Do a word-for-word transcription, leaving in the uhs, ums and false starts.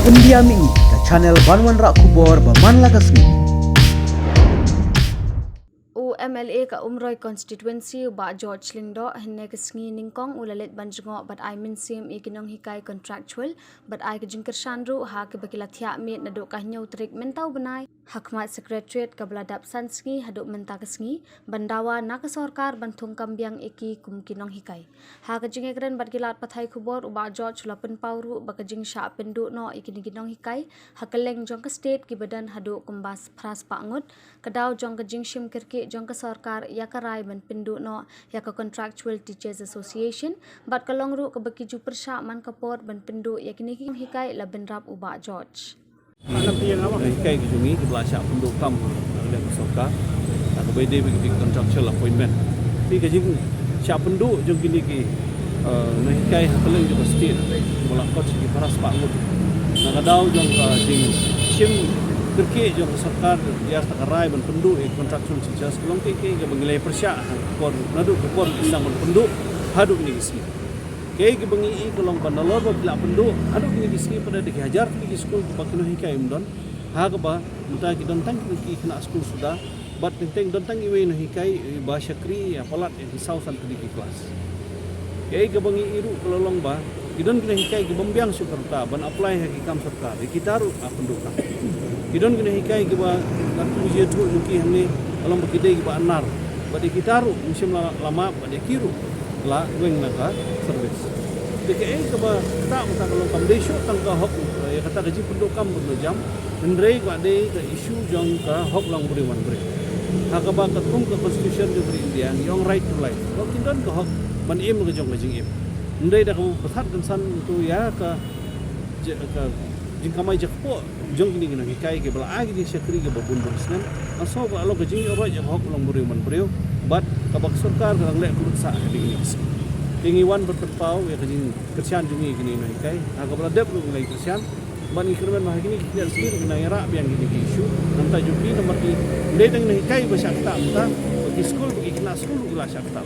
India Mini, ka channel ban wanrah khubor ba man la ka sngi. U M L A ka Umroi Constituency, u Bah George Lyngdoh, hynne ka sngi nyngkong u la leit ban jngoh bad ai mynsiem ïa ki nonghikai contractual bad ai ka jingkyrshan ruh ha kaba ki la thiah miet naduh ka hynñiew tarik mynta u bnai ha khmat Secretariat kaba la dap san sngi haduh mynta ka sngi, ban dawa na ka sorkar ban thung kam biang ïa ki kum ki nonghikai. Ha ka jingïakren bad ki lad pathai khubor, u Bah George u la pynpaw ruh ba ka jingshah pynduh noh ïa kine ki nonghikai ha kylleng jong ka state kiba don haduh kumba phra spah ngut, ka daw jong ka jingshim kyrkieh jong ka sorkar ïa ka rai ban pynduh noh ïa ka Contractual Teachers Association, bad ka long ruh kaba ki ju pyrshah man ka por ban pynduh ïa kine ki nonghikai, la bynrap u Bah George. Nonghikai ki jong ngi kiba la shah pynduh kam ha ka liang ka sorkar, ha kaba ïadei bad ki contractual appointment. Te ka jingshah pynduh jong kine ki, eh, nonghikai ha ka liang jong ka state, kiba la kot sha ki phra spah ngut, na ka daw jong ka jingshim kyrkieh jong ka sorkar ïa kata ka rai ban pynduh ïa ki contractual teachers, ka long kaei kaei kaba ngi la pyrshah ha ka por, naduh ka por ki sdang ban pynduh haduh kine ki sngi. Kaei kaba ngi i ka long ba nalor ba ki la pynduh haduh kine ki sngi, pat da ki hajar tylli ki skul kiba ki nonghikai ym don, ha kaba mynta ki don tang ki khynnah skul suda, bad teng teng don tang iwei i nonghikai iba shakri ïa palat ïa ki saw san tylli ki klas. Kaei kaba ngi i ruh ka la long ba ki don ki nonghikai ki bym biang shuh ka rta ban apply ha ki kam sorkar, ïa kita ruh la pynduh kam. Ki don ki nonghikai kiba katkum ka jingïathuh jong ki hangne, ka long ba ki dei kiba anar, bad ïa kita ruh ym shym la, la map, bad ïa ki ruh la weng na ka service. Te kaei kaba ktah mynta ka long kam dei shuh tang ka hok, eh, ïa kata ka jingpynduh kam pynduh jam, hynrei ka dei ka issue jong ka hok long briew man briew. Ha kaba katkum ka constitution jong ka ri India ngi ong right to life. Ba kin don ka hok ban im ka jong ka jingim. Hynrei da kaba pynthat kynsan to ïa ka je-, ka jingkamai jakpoh jong kine ki nonghikai kiba la ai ki jingshakri kiba bun bun snem. Ngi sngew ba la long ka jingïoh roit ïa ka hok long briew man briew, bad kaba ka sorkar ka dang leh kyrduh sah ha kine ki sngi. Te ngi wan ban pynpaw ïa ka jingkyrshan jong ngi ïa kine ki nonghikai, ha kaba la dep ruh ngi la kyrshan. Bad ngi kyrmen ba ha kine ki khyndiat sngi ruh ngin nang ïarap biang kine ki issue. Namar jong ki, namar ki dei tang nonghikai ba shah ktah mynta, ba ki skul, ba ki khynnah skul ruh ki la shah ktah.